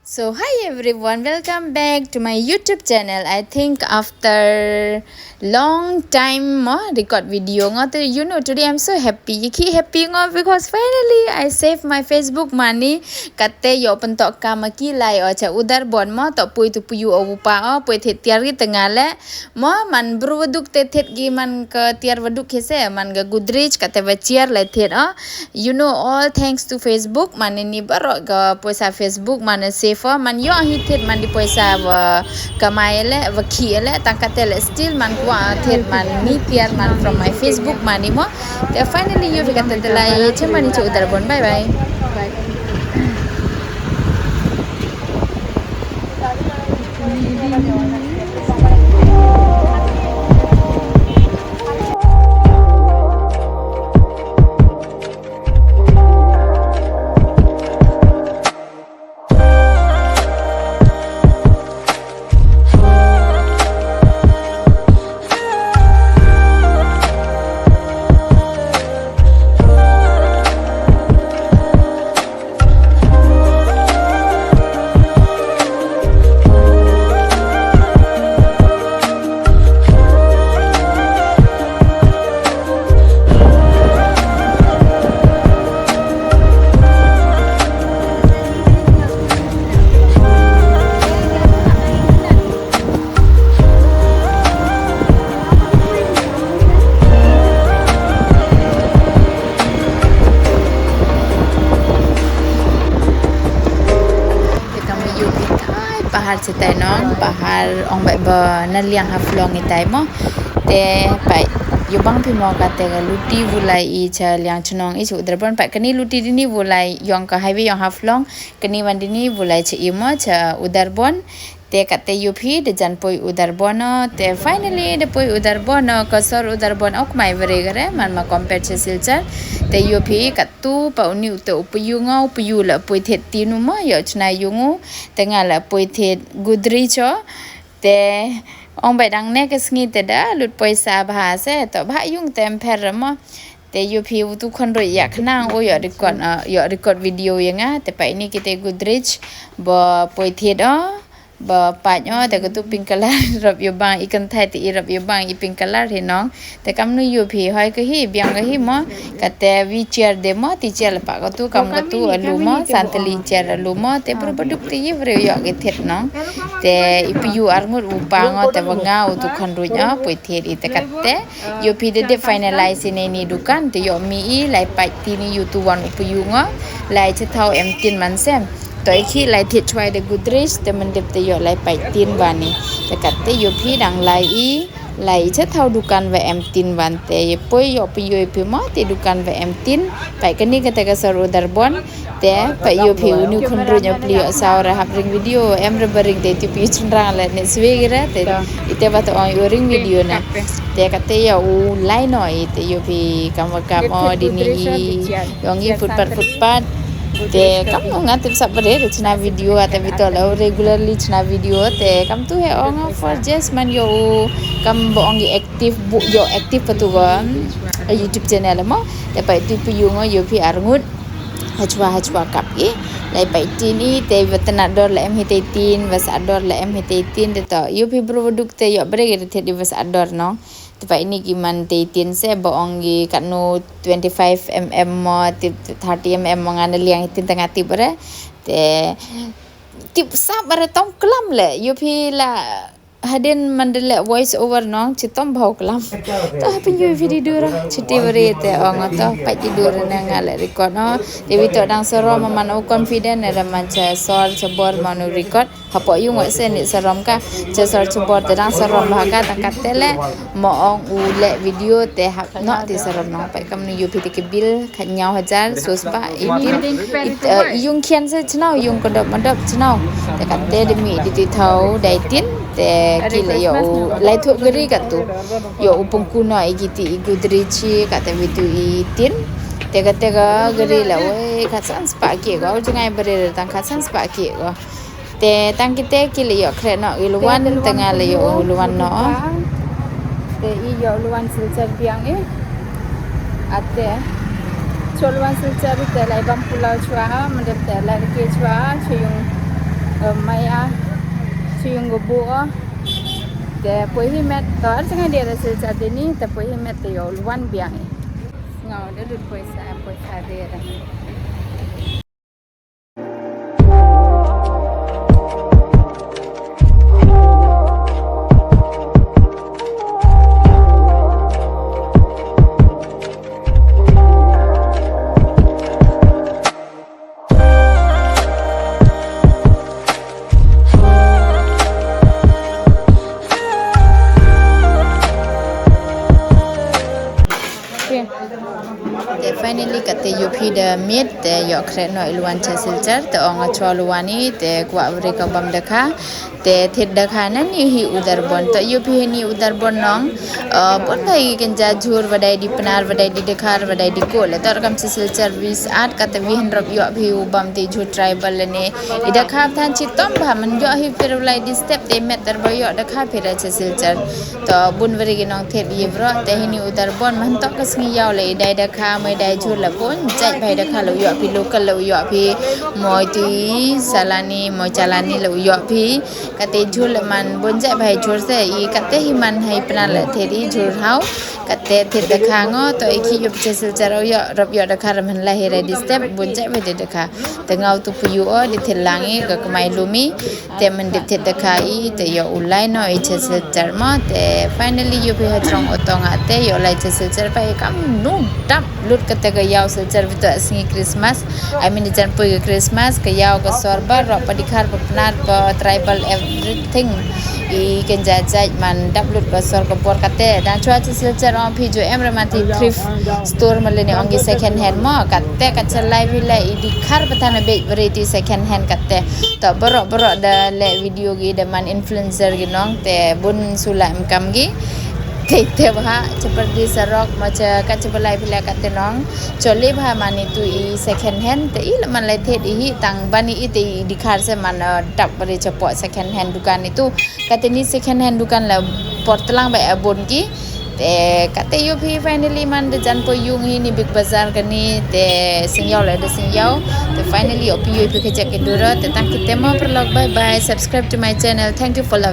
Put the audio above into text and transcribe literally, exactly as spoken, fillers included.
So hi everyone, welcome back to my YouTube channel. I think after long time mo record video nga te, you know, today I'm so happy. Ye ki happy nga because finally I save my Facebook money. Kate yow pyntok kam ki lai o cha Udarbon mo, to poi tu puyu o upa o, poi thied tiar ki tynga le. Mo man bru waduk te thied ki man ka tiar waduk hi se, man ka Godrej kate wa chair le thied o. You know, all thanks to Facebook, man ini baroh ka poisa Facebook, man save o, man yoh hi thied, man di poisa wa kamai le, wa khi le, tang kate le still man kwah thied, man ni tiar man from my Facebook money mo. Te finally yoh phi kate te lai, che man i che Udarbon, bye bye. Te kam yoh phi tai pahar chitai nong, pahar ong bai ba na liang Haflong itai mo. Te pait yoh bang phi mo kate ka luti wu lai i cha liang chnong i cha Udarbon, pait kani luti dini wu lai yong ka highway yong Haflong, kani wan dini wu lai cha i mo cha Udarbon. Te kate yoh phi da jan poi Udarbon o, te finally da poi Udarbon o, ka sor Udarbon ok mai ware gare, man ma compare cha Silchar. Te yoh phi katu pa uni u te u puyu nga, u puyu la poi thied tin u mo, yoh chna yung u, te nga la poi thied Godrej o. Te ong bai dang ne ka sngi te da lut poisa bha se, to bha yung te em pher mo. Te yoh phi u tu khon roi ya khnang o yoh record, ah, yoh record video ya nga, te pa ini kite Godrej ba poi thied o. Ba pait o, te katu pink color rap yoh bang i kynthai te i rap yoh bang i pink color hi nong. Te kamnu yoh phi hoi ka hi, biang ka hi mo, kate wi chair de mo, ti chair le pa katu, kam katu alu mo, santali chair alu mo, te bru baduk te ye bru yoh ki thied nong. Te i puyu arngut u pa ngo, te wa nga u tu khon roi o, poi thied i te kate. Yoh phi de de finalize i ne ni dukan, te yoh mi i lai pait tin i yoh tu wan u puyu ngo, lai cha thaw em tin man sem. To i khi lai thied chwai de Godrej, te man dep te yoh lai pait tin wan i. Te kate yoh phi dang lai i, lai i cha thaw dukan wa em tin wan te. Ye poi yoh phi yoh phi mo te dukan wa em tin. Pait kani kate ka sor Udarbon. Te pait yoh phi uni khon roi o pli yoh saw ra hap ring video, em re ba ring te ti phi chynrang le ne swe gira te. Ite wa to ong yoh ring video na. Te kate yoh u lai no i te yoh phi kam wa kam o dini i. Yong i footpath, footpath. Te kamnu nga tip sap bare, te chna video, ate video la regularly chna video, te kam tu he ong for just man yoh u kam ba ong i active, bu yoh active pa tu ko, mm, YouTube channel mo, te pait tu puyu ngo yoh phi arngut, hachwa, hachwa kap i, lai pait tin i, te wa tnat dor la em hi te tin, wa sa dor la em hi te tin, te to, yoh phi bru baduk te yoh bare ki te thied i wa sa dor nong. Te pa ini ki man te tin se ba ong ki katnu twenty-five mm mo, ti thirty mm mo nga na liang i tin tang ati bare. Te tip sap bare tong klam le, yoh phi la hadin man de le voice over nong, chi tom bhau klam. To ha phi yoh phi di dur, chi ti bare te ong to, pait di dur ne nga le record no. Te wi to dang sarom man o confident ne da man cha sor cha bor man o record. Hapoh yung wa se ni sarom ka, cha sor cha bor te dang sarom bha ka, tang kate le mo ong u le video te hap no te sarom no. Pait kamnu yoh phi te ki bill, khat nyaw hajar, so spah, i tin, i, eh, yung khian se chnaw, yung ka dop ma dop chnaw. Te kate de mi di ti thaw dai tin, te ki le yoh u lai thup gari katu. Yoh u pungku no i ki ti i Godrej chi, kate wi tu i tin. Te kate ka gari le wei khat san spah ki ko, u jngai bare tang khat san spah ki ko. Te tang kite ki le yoh khreh noh i luan, te nga le yoh u luan noh. Te i yoh u luan Silchar biang i. Ate. Cho luan Silchar te lai bam pulau chwa ha, man dep te lai ke chwa ha, cho yung Maya, chi yung gubu o. Te poi hi met to, ar sanga de ra Silchar de ni, te poi hi met te yow wan biang i. Ngau de lut poi sa, poi sa de ra. Te finally kate yoh phi da miet, te yoh khreh noh i luwan cha Silchar, te ong a chwa luwan i, te kwah wari ka bam dakha, te thied dakha na ni hi u Darbon, te yoh phi ni u Darbon nong, uh, bon dai ki kynja jhur, wa dai di Pnar, wa dai di Dkhar, wa dai di Koh, le tor kam cha Silchar wi sat, kate wi hynrop yoh phi u bam te jhur tribal le ne, i dakha than chi tom bha, man yoh hi phi ra lai di step, te met tar ba yoh dakha phi ra cha Silchar. To bun wari ki nong thied i bro, te hi ni u Darbon, man tok ka sngi yaw le i dai dakha, moi dai jhur le bon, jait bai dakha le u yoh phi local le u yoh phi, moi tui salani, moi chalani le u yoh phi, kate jhur le man bon jait bai jhur se, i kate hi man hai Pnar le thied i jhur haw, kate thied dakha ngo, to i ki yoh phi cha Silchar u yoh, rop yoh dakha ra man la hi ra di step, bon jait bai di dakha. Te ngau tu pu yoh o, di thied lang i ka kmai lumi, te man di thied dakha i, te yoh u lai noh i cha Silchar mo, te finally yoh phi ha chrong auto nga te, yoh lai cha Silchar pa i kam nu dap lut kate ka yaw Silchar wi to sngi Christmas, I mean, jan poi ka Christmas, ka yaw ka sor ba, rop pa Dkhar pa Pnar pa tribal everything. I kynja jait man dap lut ka sor ka por kate. Dan chwa cha Silchar ong phi jo em ra man ti thrift store ma le ni ong ki second hand mo. Kate ka chalai phi le i Dkhar pa than a bej variety second hand kate. To boro boro da le video ki da man influencer ki nong te bun sula em kam ki. Te te bha cha Pyrdi Sarok mo cha ka cha balai phi le kate nong. Chole bha man i tu i second hand te i la man le thied i hi tang ban i te i Dkhar se man, uh, dap bari chapoh second hand dukan i tu. Kate ni second hand dukan la por tlang ba abon ki. Te kate yoh phi finally man da jan poi yung hi ni Big Bazaar ka ni te sing yaw le da sing yaw. Te finally yoh phi yoh phi ka jak ki dura te tang ki te mo paralok, bye bye, subscribe to my channel, thank you for loving.